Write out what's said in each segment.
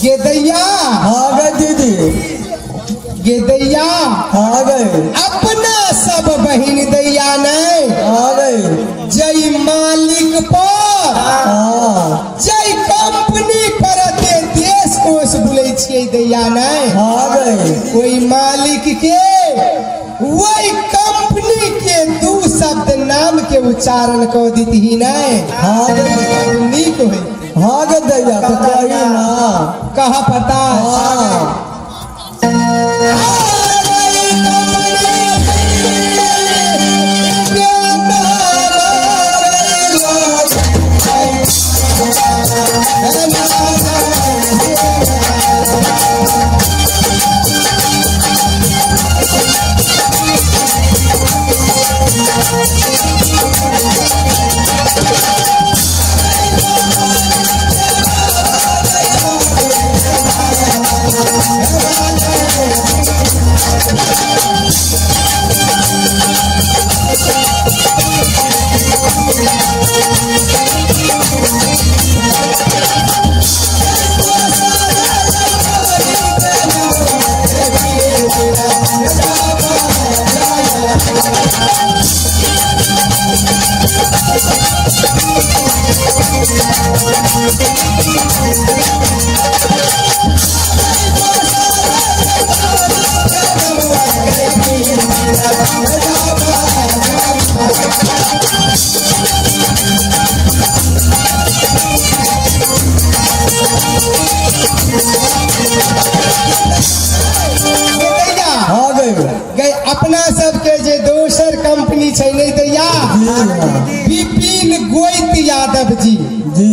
गेदैया। हाँ गए दीदी। गेदैया। हाँ गए। अपना सब बहिन दैया नहीं। हाँ गए। जय मालिक पर, हाँ। जय कंपनी पर ते देश कोष बोलै छियै दैया नहीं। हाँ गए। कोई मालिक के वही कंपनी के दू शब्द नाम के उच्चारण कऽ दितही नहीं। हाँ गए। नीक होई। हाँ गए दैया, तो कही ना। कहा पता। हाँ। दैया। हाँ गए। गए, अपना सबके जे दोसर कंपनी छै नहीं दैया, विपिन गोइत यादव जी। जी।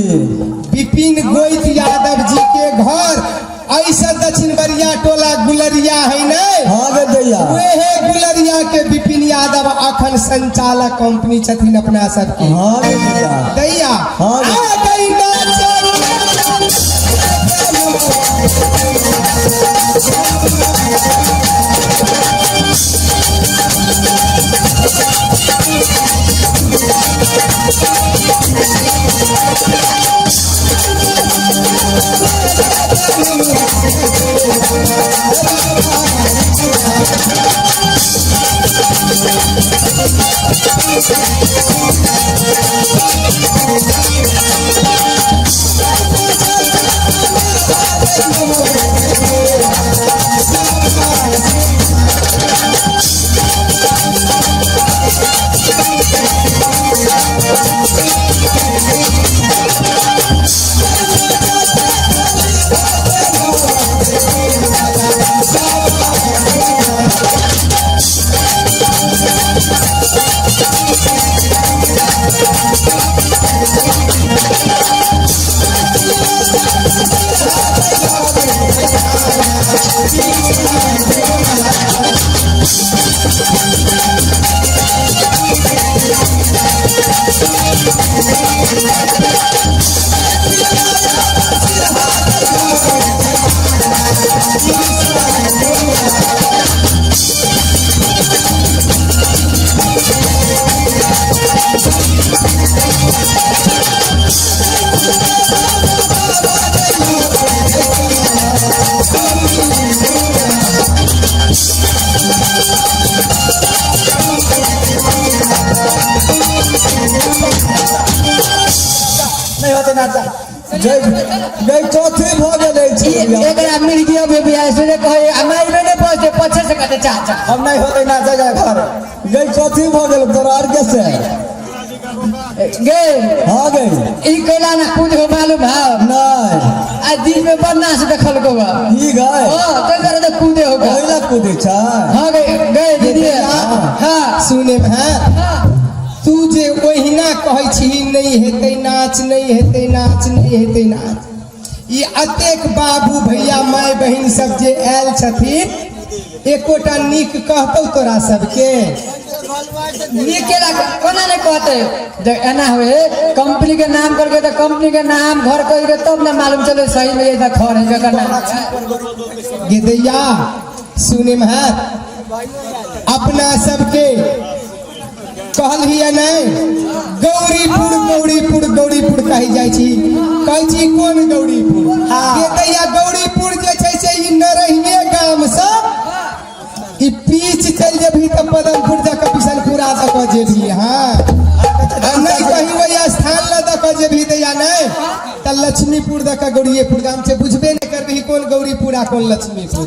विपिन गोइत यादव जी के घर ऐसा दक्षिण बरिया टोला गुलरिया है नहीं? हाँ गए दैया। वेहे गुलरिया के विपिन यादव अखन संचालक कंपनी छथिन अपना सबके। हाँ गए दैया। दैया। हाँ। आ गई नाच। नहीं होते नाचा। जय जय, कथी भऽ गेलै छौड़िया? एकरा मिर्गिया बेबी आय सुने कहे आ माई में नहीं पहुंचे, पछे से कहते चाचा। हम नहीं होते नाचा, जा घर गई। कथी भऽ गेल तोरा आर के से? गे। हाँ गई। ई कैला ना कूद हो मालूम है? नहीं। आ दिन में बड़ नाच देखल को बा। ई गए। हां, तो करे तो कूदे होगा। ओहिला कूदै छै। हां गए गए दीदी, हां। सुने में हां। तू जे ओहिना कहै छी नहि हेतै नाच, नहि हेतै नाच, नहि हेतै नाच, ई अतेक बाबू भैया माय बहिन सब जे आयल छथिन, एकोटा नीक कहतौ तोरा सबके? नीक केला कोना नहीं कहते? देख, एना हुए कंपनी के नाम करके तो कंपनी के नाम घर करके तब ना मालूम चले सही में ये घर है जगह नाम। गेदैया, सुने में है, अपना सबके कहल ही नहीं गौरीपुर गौरीपुर गौरीपुर कही जाइ छी, कहै छी कोन गौरीपुर? गेदैया, गौरीपुर। कऽ जेबही। हाँ, आ नहि कहीं ओहि स्थान लऽ दऽ कऽ जेबही दैया नहि तऽ लक्ष्मीपुर दऽ कऽ गौरीएपुर गाम छै, बुझबे नहि करबही कोन गौरीपुर आ कोन लक्ष्मीपुर।